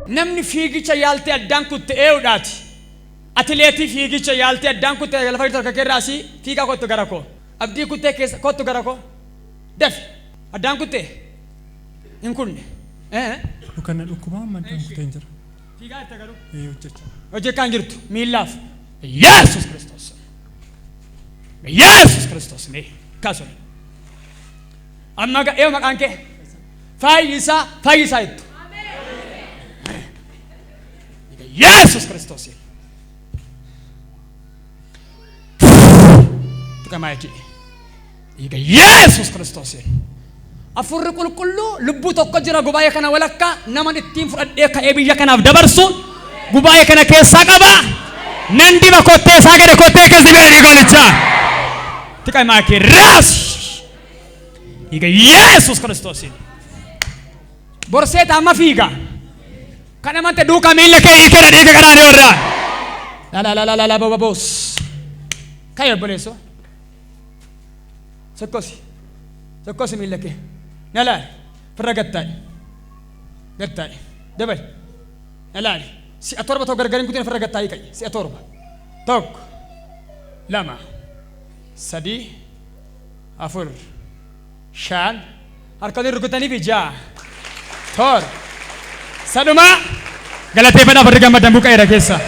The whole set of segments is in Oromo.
Namni fiigicha yaaltee addaan kutte ee'uudhaati. Atileetii fiigicha yaaltee addaan kutte lafa jirtu harka keerraa asii fiigaa kottu gara koo. Abdii kuttee keessa kottu gara koo. Dafi. Addaan kuttee hin kunne. Luka na dhukkubaa amma addaan kuteen jira. Fiigaa jirta garuu. Ee hojjechaa. Hojjechaa hin jirtu miillaaf. Yesuus Kiristoos. Yesuus Kiristoos mee kaasuu. Amma eeyu maqaan kee? Fayyisaa fayyisaa jettu. Yesuus Kiristoos. Tuqamaa jechuudha. Dhiiga Yesuus Kiristoos. Afurri qulqulluu lubbuu tokko jira gubaa'ee kana walakkaa naman ittiin fudhadhee ka'ee biyya kanaaf dabarsu gubaa'ee kana keessaa qaba. Nan diba kottee isaa gadi kottee keessa dibeera dhiiga hoolichaa. Tuqamaa kee raas. Dhiiga Yesuus Kiristoosiin. Borseeta amma fiiga. Kan amante duukaa miilla kee hiikeera dhiiga qaraanioo irraa. La la la la la la boba boos. Ka'i obboleessoo. Sokkosi. Sokkosi miilla kee. Na laali. Firra gattaa'i. Gattaa'i. Dabali. Na laali. Si'a torba tokko gargar hin kutin firra gattaa'i ka'i. Si'a torba. Tokko. Lama. Sadii. Afur. Shan. Harka waliin rukutanii fi ja'a. Torba. Sadhumaa. Galateeffadhaaf warri gammadan buqqa'eera keessa.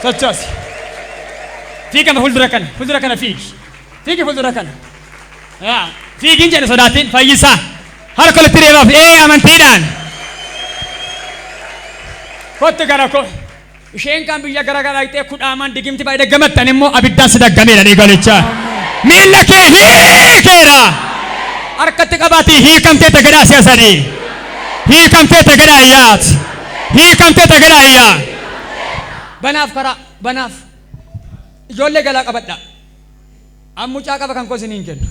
Sochoosi. Fiigama fuuldura kana. Fuuldura kana fiigi. Fiigi fuuldura kana. Yaa. Fiigiin jedhe sodaatiin fayyisaa. Harka walitti reebaaf ee amantiidhaan. Kottu gara koo. Isheen kan biyya gara garaa dhaqxee kudhaamaan digimti baay'ee daggamattan immoo abiddaan si daggameera dhiiga hoolichaa. Miilla kee hiikeera. Harkatti qabaatii hiikamteetta jedhaa si'a sadii. Hiikamteetta jedhaa iyyaat. Hiikamteetta jedhaa iyyaa. Banaaf karaa banaaf. Ijoollee galaa qabadhaa. An mucaa qaba kan koo isiniin kennu.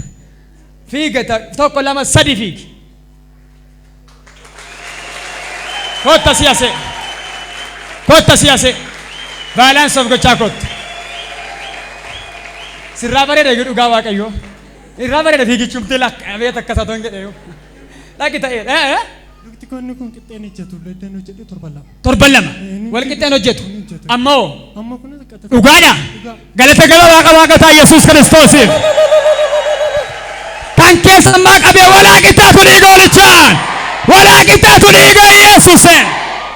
Fiiga tokko lama sadi fiigi. Kotta si asee. Kotta si asee. Balance of gochaa kottu. Sirraa bareeda iyyuu dhugaa Waaqayyoo. Irraa bareeda fiigichumti lakka abeet akkas haa ta'u hin jedhe iyyuu. Dhaqi ta'ee. Eh, eh. Lukti koo inni kun qixxeen ejjatu leddan hojjedhe torban lama. Torban lama. Inni Wal qixxeen hojjetu. Inni hojjetu. Amma hoo? Amma kun xiqqate. Dhugaadha. Dhugaa. Galata gaba Waaqa Waaqataa Yesuus Kiristoosiif. Kan keessa ammaa qabee walaa qixxaatu dhiiga hoolichaan. Walaa qixxaatu dhiiga Yesuuseen.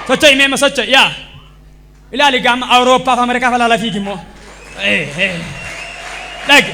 Socho'i meema socho'i yaa. Ilaali gaama Awurooppaa fi Ameerikaa falaala fiigi immoo. Dhaqi.